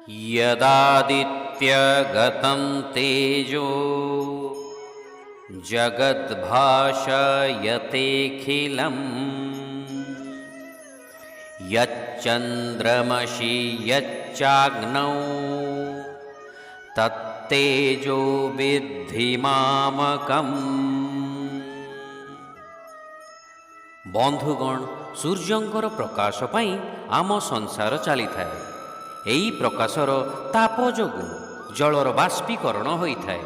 यदादित्यगतं तेजो जगद्भाषयतेऽखिलम् यच्चन्द्रमसि यच्चाग्नौ तत्तेजो विद्धि मामकम्। ବନ୍ଧୁଗଣ, ସୂର୍ଯ୍ୟଙ୍କର ପ୍ରକାଶ ପାଇଁ ଆମ ସଂସାର ଚାଲିଥାଏ। ଏହି ପ୍ରକାଶର ତାପ ଯୋଗୁଁ ଜଳର ବାଷ୍ପୀକରଣ ହୋଇଥାଏ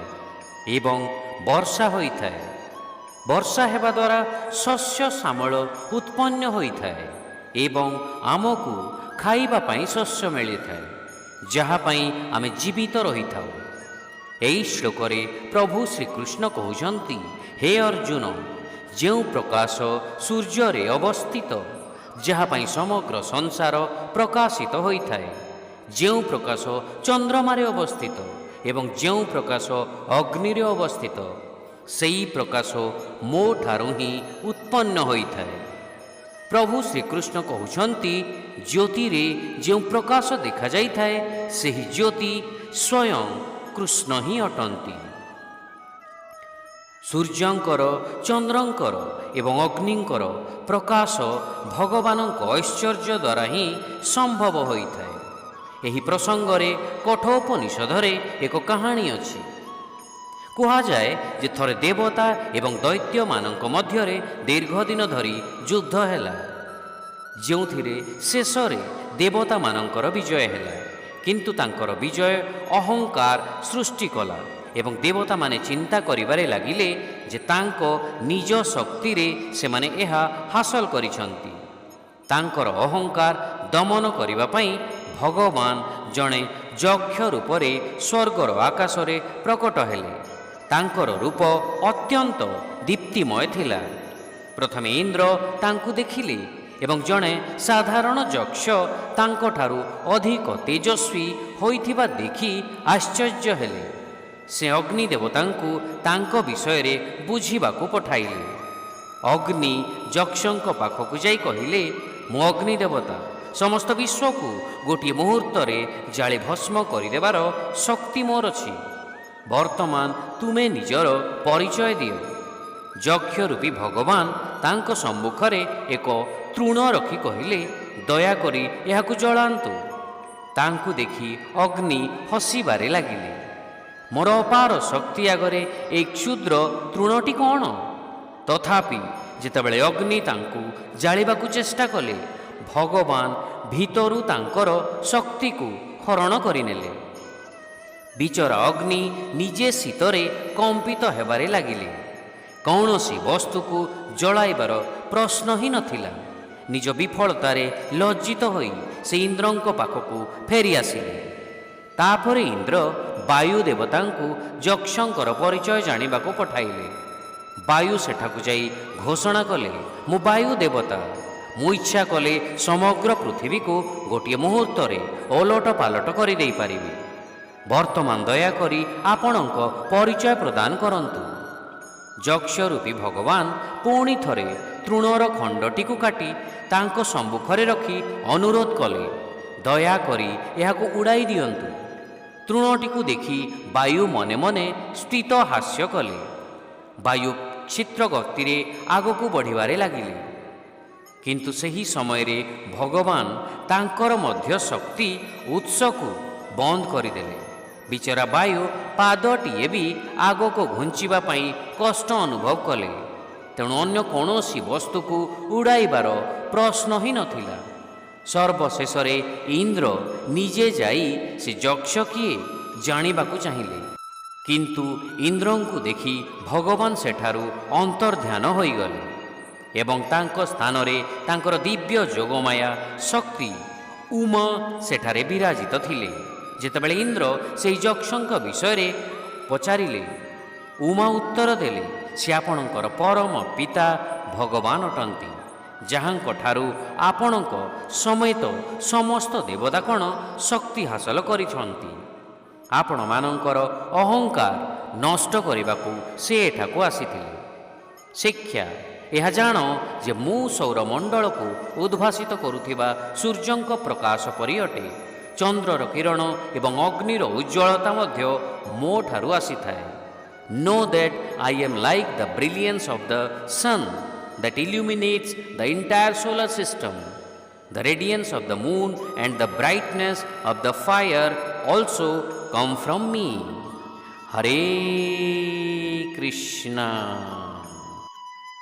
ଏବଂ ବର୍ଷା ହୋଇଥାଏ। ବର୍ଷା ହେବା ଦ୍ୱାରା ଶସ୍ୟ ଶ୍ୟାମଳ ଉତ୍ପନ୍ନ ହୋଇଥାଏ ଏବଂ ଆମକୁ ଖାଇବା ପାଇଁ ଶସ୍ୟ ମିଳିଥାଏ, ଯାହା ପାଇଁ ଆମେ ଜୀବିତ ରହିଥାଉ। ଏହି ଶ୍ଲୋକରେ ପ୍ରଭୁ ଶ୍ରୀକୃଷ୍ଣ କହୁଛନ୍ତି, ହେ ଅର୍ଜୁନ, ଯେଉଁ ପ୍ରକାଶ ସୂର୍ଯ୍ୟରେ ଅବସ୍ଥିତ, ଯାହା ପାଇଁ ସମଗ୍ର ସଂସାର ପ୍ରକାଶିତ ହୋଇଥାଏ, ଯେଉଁ ପ୍ରକାଶ ଚନ୍ଦ୍ରମାରେ ଅବସ୍ଥିତ ଏବଂ ଯେଉଁ ପ୍ରକାଶ ଅଗ୍ନିରେ ଅବସ୍ଥିତ, ସେଇ ପ୍ରକାଶ ମୋ ଠାରୁ ହିଁ ଉତ୍ପନ୍ନ ହୋଇଥାଏ। ପ୍ରଭୁ ଶ୍ରୀକୃଷ୍ଣ କହୁଛନ୍ତି, ଜ୍ୟୋତିରେ ଯେଉଁ ପ୍ରକାଶ ଦେଖାଯାଇଥାଏ, ସେହି ଜ୍ୟୋତି ସ୍ୱୟଂ କୃଷ୍ଣ ହିଁ ଅଟନ୍ତି। ସୂର୍ଯ୍ୟଙ୍କର, ଚନ୍ଦ୍ରଙ୍କର ଏବଂ ଅଗ୍ନିଙ୍କର ପ୍ରକାଶ ଭଗବାନଙ୍କ ଐଶ୍ୱର୍ଯ୍ୟ ଦ୍ୱାରା ହିଁ ସମ୍ଭବ ହୋଇଥାଏ। ଏହି ପ୍ରସଙ୍ଗରେ କଠୋପନିଷଦରେ ଏକ କାହାଣୀ ଅଛି। କୁହାଯାଏ ଯେ ଥରେ ଦେବତା ଏବଂ ଦୈତ୍ୟମାନଙ୍କ ମଧ୍ୟରେ ଦୀର୍ଘ ଦିନ ଧରି ଯୁଦ୍ଧ ହେଲା, ଯେଉଁଥିରେ ଶେଷରେ ଦେବତାମାନଙ୍କର ବିଜୟ ହେଲା। କିନ୍ତୁ ତାଙ୍କର ବିଜୟ ଅହଙ୍କାର ସୃଷ୍ଟି କଲା ଏବଂ ଦେବତାମାନେ ଚିନ୍ତା କରିବାରେ ଲାଗିଲେ ଯେ ତାଙ୍କ ନିଜ ଶକ୍ତିରେ ସେମାନେ ଏହା ହାସଲ କରିଛନ୍ତି। ତାଙ୍କର ଅହଙ୍କାର ଦମନ କରିବା ପାଇଁ ଭଗବାନ ଜଣେ ଯକ୍ଷ ରୂପରେ ସ୍ୱର୍ଗର ଆକାଶରେ ପ୍ରକଟ ହେଲେ। ତାଙ୍କର ରୂପ ଅତ୍ୟନ୍ତ ଦୀପ୍ତିମୟ ଥିଲା। ପ୍ରଥମେ ଇନ୍ଦ୍ର ତାଙ୍କୁ ଦେଖିଲେ ଏବଂ ଜଣେ ସାଧାରଣ ଯକ୍ଷ ତାଙ୍କଠାରୁ ଅଧିକ ତେଜସ୍ୱୀ ହୋଇଥିବା ଦେଖି ଆଶ୍ଚର୍ଯ୍ୟ ହେଲେ। ସେ ଅଗ୍ନି ଦେବତାଙ୍କୁ ତାଙ୍କ ବିଷୟରେ ବୁଝିବାକୁ ପଠାଇଲେ। ଅଗ୍ନି ଯକ୍ଷଙ୍କ ପାଖକୁ ଯାଇ କହିଲେ, ମୁଁ ଅଗ୍ନି ଦେବତା। ସମସ୍ତ ବିଶ୍ୱକୁ ଗୋଟିଏ ମୁହୂର୍ତ୍ତରେ ଜାଳି ଭସ୍ମ କରିଦେବାର ଶକ୍ତି ମୋର ଅଛି। ବର୍ତ୍ତମାନ ତୁମେ ନିଜର ପରିଚୟ ଦିଅ। ଯକ୍ଷ ରୂପୀ ଭଗବାନ ତାଙ୍କ ସମ୍ମୁଖରେ ଏକ ତୃଣ ରଖି କହିଲେ, ଦୟାକରି ଏହାକୁ ଜଳାନ୍ତୁ। ତାଙ୍କୁ ଦେଖି ଅଗ୍ନି ହସିବାରେ ଲାଗିଲେ। ମୋର ଅପାର ଶକ୍ତି ଆଗରେ ଏହି କ୍ଷୁଦ୍ର ତୃଣଟି କ'ଣ? ତଥାପି ଯେତେବେଳେ ଅଗ୍ନି ତାଙ୍କୁ ଜାଳିବାକୁ ଚେଷ୍ଟା କଲେ, ଭଗବାନ ଭିତରୁ ତାଙ୍କର ଶକ୍ତିକୁ ହରଣ କରିନେଲେ। ବିଚରା ଅଗ୍ନି ନିଜେ ଶୀତରେ କମ୍ପିତ ହେବାରେ ଲାଗିଲେ। କୌଣସି ବସ୍ତୁକୁ ଜଳାଇବାର ପ୍ରଶ୍ନ ହିଁ ନଥିଲା। ନିଜ ବିଫଳତାରେ ଲଜ୍ଜିତ ହୋଇ ସେ ଇନ୍ଦ୍ରଙ୍କ ପାଖକୁ ଫେରି ଆସିଲେ। ତାପରେ ଇନ୍ଦ୍ର ବାୟୁ ଦେବତାଙ୍କୁ ଯକ୍ଷଙ୍କର ପରିଚୟ ଜାଣିବାକୁ ପଠାଇଲେ। ବାୟୁ ସେଠାକୁ ଯାଇ ଘୋଷଣା କଲେ, ମୁଁ ବାୟୁ ଦେବତା। ମୁଁ ଇଚ୍ଛା କଲେ ସମଗ୍ର ପୃଥିବୀକୁ ଗୋଟିଏ ମୁହୂର୍ତ୍ତରେ ଓଲଟ ପାଲଟ କରିଦେଇପାରିବି। ବର୍ତ୍ତମାନ ଦୟାକରି ଆପଣଙ୍କ ପରିଚୟ ପ୍ରଦାନ କରନ୍ତୁ। ଯକ୍ଷ ରୂପୀ ଭଗବାନ ପୁଣି ଥରେ ତୃଣର ଖଣ୍ଡଟିକୁ କାଟି ତାଙ୍କ ସମ୍ମୁଖରେ ରଖି ଅନୁରୋଧ କଲେ, ଦୟାକରି ଏହାକୁ ଉଡ଼ାଇ ଦିଅନ୍ତୁ। ତୃଣଟିକୁ ଦେଖି ବାୟୁ ମନେ ମନେ ସ୍ଫୀତ ହାସ୍ୟ କଲେ। ବାୟୁ କ୍ଷିପ୍ର ଗତିରେ ଆଗକୁ ବଢ଼ିବାରେ ଲାଗିଲେ। କିନ୍ତୁ ସେହି ସମୟରେ ଭଗବାନ ତାଙ୍କର ମଧ୍ୟ ଶକ୍ତି ଉତ୍ସକୁ ବନ୍ଦ କରିଦେଲେ। ବିଚରା ବାୟୁ ପାଦଟିଏ ବି ଆଗକୁ ଘୁଞ୍ଚିବା ପାଇଁ କଷ୍ଟ ଅନୁଭବ କଲେ। ତେଣୁ ଅନ୍ୟ କୌଣସି ବସ୍ତୁକୁ ଉଡ଼ାଇବାର ପ୍ରଶ୍ନ ହିଁ ନଥିଲା। ସର୍ବଶେଷରେ ଇନ୍ଦ୍ର ନିଜେ ଯାଇ ସେ ଯକ୍ଷ କିଏ ଜାଣିବାକୁ ଚାହିଁଲେ। କିନ୍ତୁ ଇନ୍ଦ୍ରଙ୍କୁ ଦେଖି ଭଗବାନ ସେଠାରୁ ଅନ୍ତର୍ଧ୍ୟାନ ହୋଇଗଲେ ଏବଂ ତାଙ୍କ ସ୍ଥାନରେ ତାଙ୍କର ଦିବ୍ୟ ଯୋଗମାୟା ଶକ୍ତି ଉମା ସେଠାରେ ବିରାଜିତ ଥିଲେ। ଯେତେବେଳେ ଇନ୍ଦ୍ର ସେହି ଯକ୍ଷଙ୍କ ବିଷୟରେ ପଚାରିଲେ, ଉମା ଉତ୍ତର ଦେଲେ, ସେ ଆପଣଙ୍କର ପରମ ପିତା ଭଗବାନ ଅଟନ୍ତି, ଯାହାଙ୍କ ଠାରୁ ଆପଣଙ୍କ ସମେତ ସମସ୍ତ ଦେବତାଗଣ ଶକ୍ତି ହାସଲ କରିଛନ୍ତି। ଆପଣମାନଙ୍କର ଅହଙ୍କାର ନଷ୍ଟ କରିବାକୁ ସେ ଏଠାକୁ ଆସିଥିଲେ। ଶିକ୍ଷା: ଏହା ଜାଣ ଯେ ମୁଁ ସୌରମଣ୍ଡଳକୁ ଉଦ୍ଭାସିତ କରୁଥିବା ସୂର୍ଯ୍ୟଙ୍କ ପ୍ରକାଶ ପରି ଅଟେ। ଚନ୍ଦ୍ରର କିରଣ ଏବଂ ଅଗ୍ନିର ଉଜ୍ଜ୍ୱଳତା ମଧ୍ୟ ମୋ ଠାରୁ ଆସିଥାଏ। Know that I am like the brilliance of the sun that illuminates the entire solar system. The radiance of the moon and the brightness of the fire also come from me. Hare Krishna.